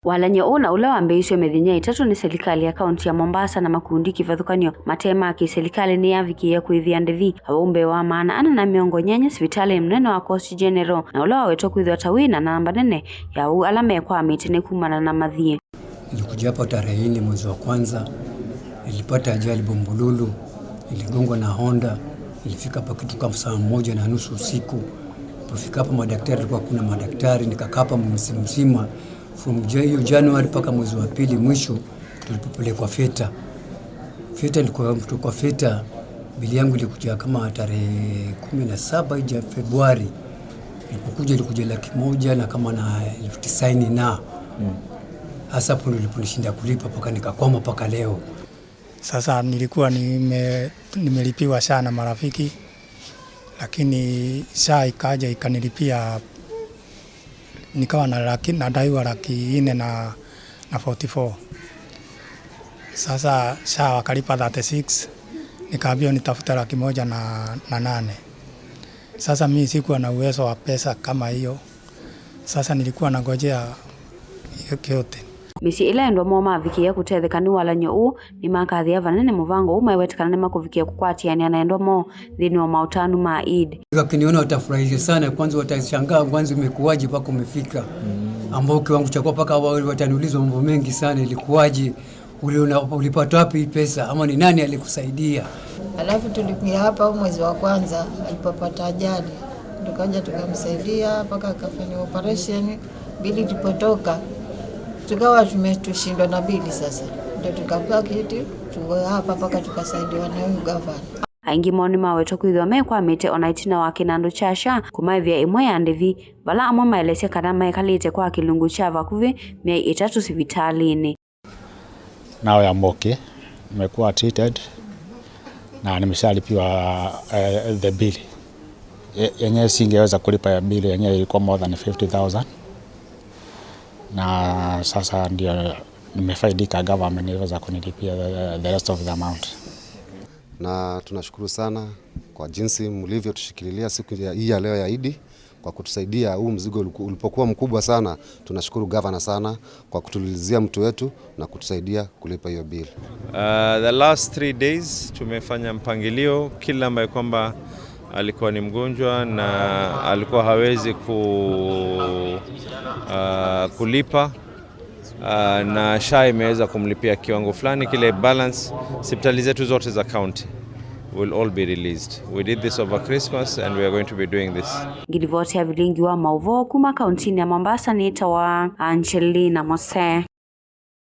Walany'o uu na ula wambiiswe mithenya itatu ni selikali ya kaunti ya Mombasa na makundi kivathukanio matema kiselikali ni yavikie kwithia ndivi aumbe wa 480 sivitali munene wa Coast General na ula wawetwa kwithwa ta wina namba nene ya u ala mekwamite ni kumana na mathie. Nilikuja hapa tarehe 4 mwezi wa kwanza, nilipata ajali Bombolulu, niligongwa na Honda. Nilifika hapa kitu kama saa 1:30 usiku. Kufika hapa madaktari, kulikuwa kuna madaktari, nikakaa hapa mwezi mzima from hiyo January mpaka mwezi wa pili mwisho tulipopelekwa theatre. Theatre nilikuwa kwa theatre, bili yangu ilikuja kama tarehe 17 ya Februari. Ilipokuja ilikuja 100,000 na kama na 90,000 na hasa hapo ndipo niliponishinda kulipa mpaka nikakwama mpaka leo. Sasa nilikuwa nimelipiwa SHA na marafiki, lakini SHA ikaja ikanilipia, nikawa na nadaiwa 400,000 na 44. Sasa SHA wakalipa 36, nikaambiwa nitafute 108,000. Sasa mimi sikuwa na uwezo wa pesa kama hiyo. Sasa nilikuwa nangojea yote. Misyi ila endwa moo mavikie kutetheka ni walany'o uu ni makathia vanene muvango uu maiwetekana ni makuvikia kukwatiania na endwa moo nthini wa mautanu ma Eid. Wakiniona watafurahia sana, kwanza watashangaa, kwanza imekuwaje mpaka umefika, ambao kiwango cha mpaka wataniuliza mambo mengi sana, ilikuwaje, ulipata wapi pesa, ama ni nani alikusaidia? Alafu tulikuja hapa mwezi wa kwanza alipopata ajali, tukaja tukamsaidia mpaka akafanya operation. Bili tulipotoka tukawa tumetushindwa na bili, sasa ndio tukapewa kiti tuko hapa mpaka tukasaidiwa na huyu gavana. Aingi moo nimawetwa kwithwa mekwamite ona itina wa kinandu cha SHA kumaivia imwe ya ndivi vala amwe maelesya kana mekalite kwa kilungu cha vakuvi miei itatu sivitalini. Now I'm okay. Nimekuwa treated na nimeshalipiwa the bill yenyewe singeweza kulipa ya bill yenyewe ilikuwa more than 50,000 na sasa ndio nimefaidika, government iliweza kunilipia the rest of the amount. Na tunashukuru sana kwa jinsi mlivyotushikililia siku hii ya leo ya Idi kwa kutusaidia huu mzigo ulipokuwa mkubwa sana. Tunashukuru gavana sana kwa kutulizia mtu wetu na kutusaidia kulipa hiyo bili. The last 3 days tumefanya mpangilio, kila ambaye kwamba alikuwa ni mgonjwa na alikuwa hawezi kulipa na SHA imeweza kumlipia kiwango fulani, kile balance. Hospitali zetu zote za county will all be released. We did this over Christmas and we are going to be doing this. Ngilivoti ya vilingi wa mauvoo kuma kauntini ya Mombasa ni tawa Angelina Mose.